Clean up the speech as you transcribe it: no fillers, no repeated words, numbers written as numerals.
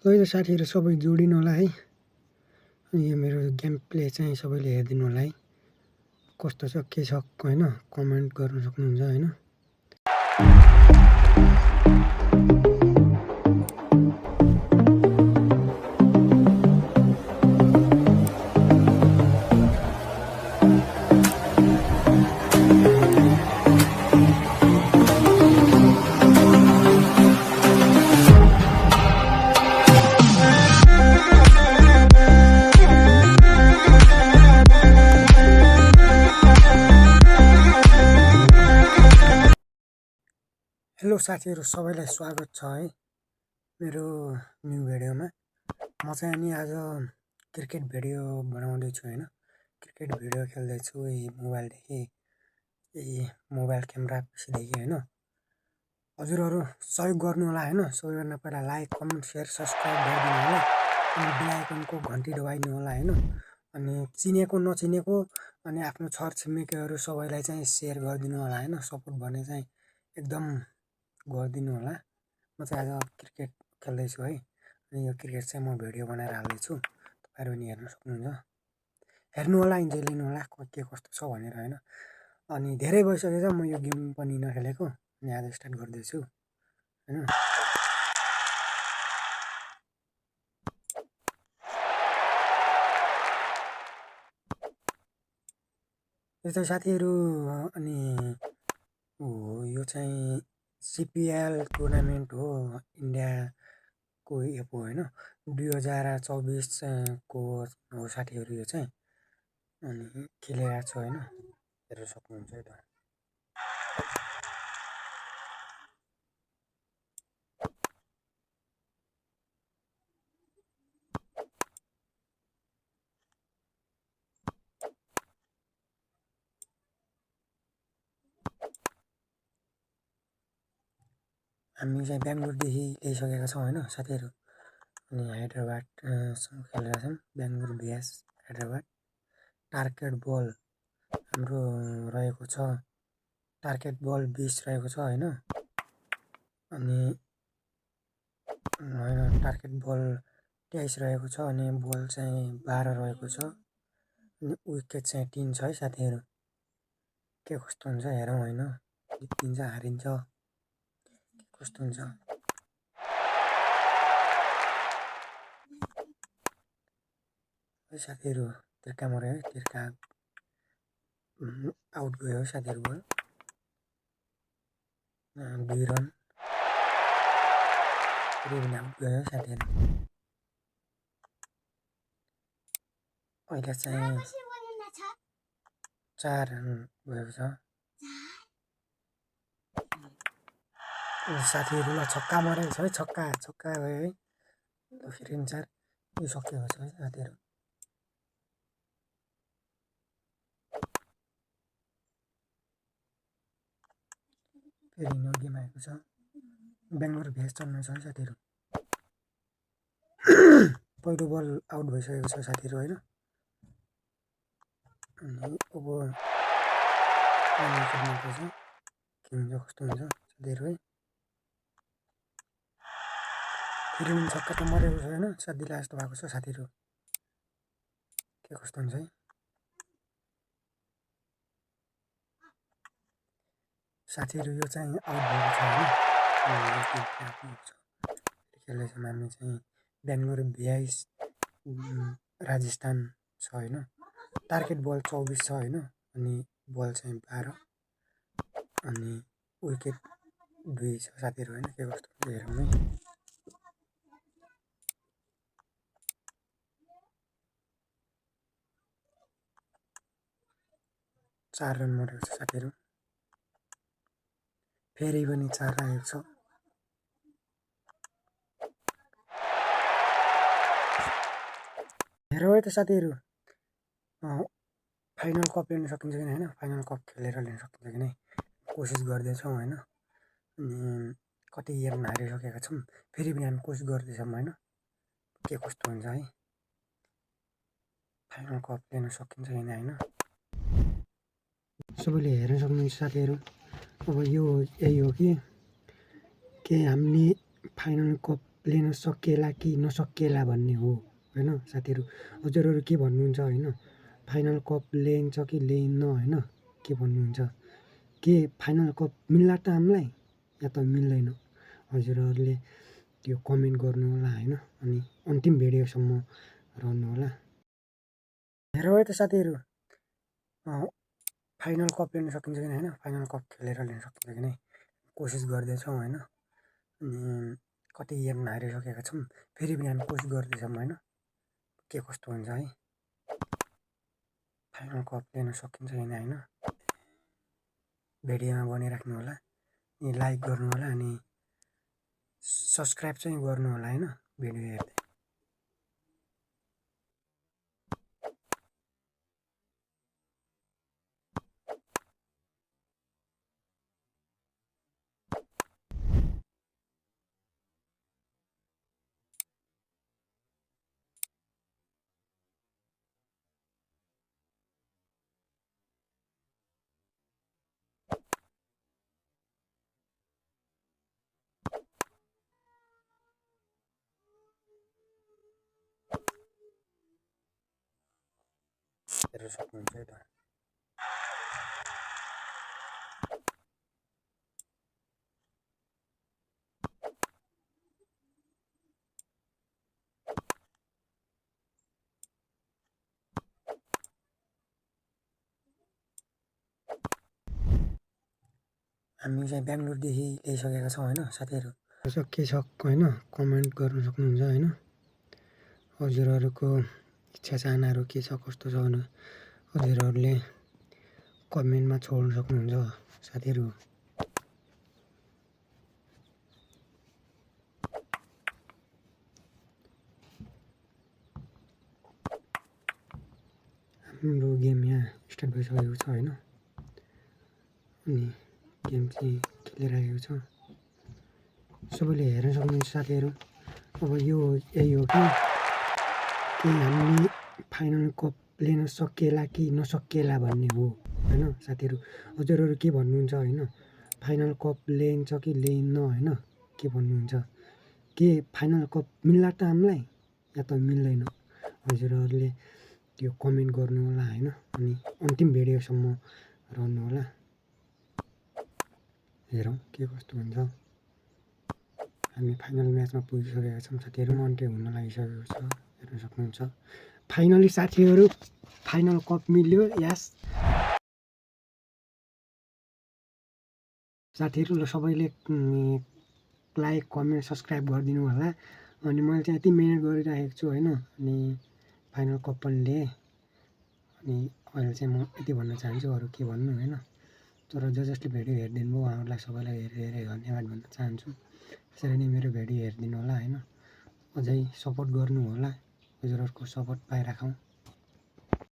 ल है त साथीहरू सबै जोडिनु होला है। अनि यो मेरो गेम प्ले चाहिँ सबैले हेरिदिनु होला है। कस्तो छ के छ होइन कमेन्ट गर्न सक्नुहुन्छ होइन। हेलो साथीहरू सबैलाई स्वागत छ है मेरो न्यू भिडियोमा। म चाहिँ अनि आज क्रिकेट भिडियो बनाउँदैछु होइन। क्रिकेट भिडियो खेल्दैछु यही मोबाइलदेखि, यही मोबाइल क्यामेरा पछिदेखि होइन। हजुरहरू सहयोग गर्नु होला होइन। सबैभन्दा पहिला लाइक कमेन्ट सेयर सब्सक्राइब गरिदिनु होला। अनि बेल आइकनको घन्टी दबाइदिनु होला होइन। अनि चिनेको नचिनेको अनि आफ्नो छरछिमेकीहरू सबैलाई चाहिँ सेयर गरिदिनु होला होइन। सपोर्ट भने चाहिँ एकदम गरिदिनु होला। म चाहिँ आज क्रिकेट खेल्दैछु है। अनि यो क्रिकेट चाहिँ म भिडियो बनाएर हाल्दैछु, तपाईँहरू पनि हेर्न सक्नुहुन्छ। हेर्नु होला, इन्जोय लिनु होला के कस्तो छ भनेर होइन। अनि धेरै भइसकेछ म यो गेम पनि नखेलेको, अनि आज स्टार्ट गर्दैछु होइन। यस्तो साथीहरू अनि यो चाहिँ CPL टुर्नामेन्ट हो, इन्डियाको एप हो होइन। 2024 को हो साथीहरू यो चाहिँ। अनि खेलिरहेको छु होइन, हेर्न सक्नुहुन्छ है त। हामी चाहिँ बेङ्गलोरदेखि ल्याइसकेका छौँ होइन साथीहरू। अनि हैदराबादसँग खेलेका छौँ, बेङ्गलोर VS हैदराबाद। टार्गेट बल हाम्रो रहेको छ, टार्गेट बल 20 रहेको छ होइन। अनि होइन टार्गेट बल 23 रहेको छ, अनि बल चाहिँ 12 रहेको छ। अनि विकेट चाहिँ 3 छ है साथीहरू। के कस्तो हुन्छ हेरौँ होइन, जितिन्छ हारिन्छ के कस्तो हुन्छ। है साथीहरू तिर्का मऱ्यो है, तिर्का आउट गयो है साथीहरू। बल 2 रन फेरि पनि आउट गयो है साथीहरू। अहिले चाहिँ 4 रन भएको छ साथीहरूलाई। छक्का मरेको छ है, छक्का भयो है। फेरि 4 यो सकिएको छ है साथीहरू। फेरि न्यू गेम आएको छ, बेङ्गलोर VS चल्ने छ है साथीहरू। पहिलो बल आउट भइसकेको छ साथीहरू होइन। अनि अब के हुन्छ कस्तो हुन्छ साथीहरू है। फेरि पनि छक्का त मरेको छ होइन, साथीलाई जस्तो भएको छ साथीहरू। के कस्तो हुन्छ है। साथीहरू यो चाहिँ आउट भएको छ होइन। खेल्दैछौँ हामी चाहिँ बेङ्गलोर VS राजस्थान छ होइन। टार्गेट बल 24 छ होइन। अनि बल चाहिँ 12 अनि विकेट 2 छ साथीहरू होइन। के कस्तो हुन्छ हेरौँ है। चार रन मरेको छ साथीहरू। फेरि पनि 4 आएको छ। हेरौँ है त साथीहरू, फाइनल कप लिन सकिन्छ कि होइन। फाइनल कप खेलेर लिन सकिन्छ कि नै कोसिस गर्दैछौँ होइन। अनि कति गेम हारिसकेका छौँ, फेरि पनि हामी कोसिस गर्दैछौँ होइन। के कस्तो हुन्छ है, फाइनल कप लिन सकिन्छ कि नै होइन। सबैले हेर्न सक्नुहुन्छ साथीहरू। अब यो यही हो कि हामीले फाइनल कप लिन सकिएला कि नसकिएला भन्ने हो होइन साथीहरू। हजुरहरू के भन्नुहुन्छ होइन? फाइनल कप ल्याइन्छ कि ल्याइन्न होइन? के भन्नुहुन्छ? के फाइनल कप मिल्ला त हामीलाई या त मिल्दैन? हजुरहरूले त्यो कमेन्ट गर्नु होला होइन? अनि अन्तिम भिडियोसम्म रहनु होला। हेरौँ है त साथीहरू, फाइनल कप लिन सकिन्छ कि होइन? फाइनल कप खेलेर लिन सकिन्छ कि नै कोसिस गर्दैछौँ होइन? अनि कति गेम हारिसकेका छौँ, फेरि पनि हामी कोसिस गर्दैछौँ होइन? के कस्तो हुन्छ है? फाइनल कप लिन सकिन्छ कि होइन? भिडियोमा बनाइराख्नु होला, अनि लाइक गर्नु होला, अनि सब्सक्राइब चाहिँ गर्नु होला होइन? भिडियो हेर्दै हेर्न सक्नुहुन्छ है त। हामी चाहिँ बेङ्गलोरदेखि ल्याइसकेका छौँ होइन साथीहरू। के छ होइन? कमेन्ट गर्न सक्नुहुन्छ होइन? हजुरहरूको इच्छा चाहनाहरू के छ, कस्तो छ भने हजुरहरूले कमेन्टमा छोड्न सक्नुहुन्छ साथीहरू। हाम्रो गेम यहाँ स्टार्ट भइसकेको छ होइन? अनि गेम चाहिँ खेलिरहेको छ, सबैले हेर्न सक्नुहुन्छ साथीहरू। अब यो यही हो कि हामीले फाइनल कप लिन सकिएला कि नसकिएला भन्ने हो होइन साथीहरू। हजुरहरू के भन्नुहुन्छ होइन? फाइनल कप ल्याइन्छ कि ल्याइन्न होइन? के भन्नुहुन्छ? के फाइनल कप मिल्ला त हामीलाई या त मिल्दैन? हजुरहरूले त्यो कमेन्ट गर्नु होला होइन? अनि अन्तिम भिडियोसम्म रहनु होला। हेरौँ के कस्तो हुन्छ। हामी फाइनल म्याचमा पुगिसकेका छौँ साथीहरू, अन्त्य हुन लागिसकेको छ, हेर्न सक्नुहुन्छ। फाइनली साथीहरू फाइनल कप मिल्यो, यस साथीहरू। ल सबैले लाइक कमेन्ट सब्सक्राइब गरिदिनु होला। अनि मैले चाहिँ यति मिहिनेत गरिरहेको छु होइन? अनि फाइनल कप पनि लिएँ। अनि अहिले चाहिँ म यति भन्न चाहन्छु, अरू के भन्नु होइन? तर जसले भिडियो हेरिदिनु भयो उहाँहरूलाई सबैलाई धेरै धेरै धन्यवाद भन्न चाहन्छु। त्यसरी नै मेरो भिडियो हेरिदिनु होला होइन? अझै सपोर्ट गर्नु होला, हजुरहरूको सपोर्ट पाइराखौँ।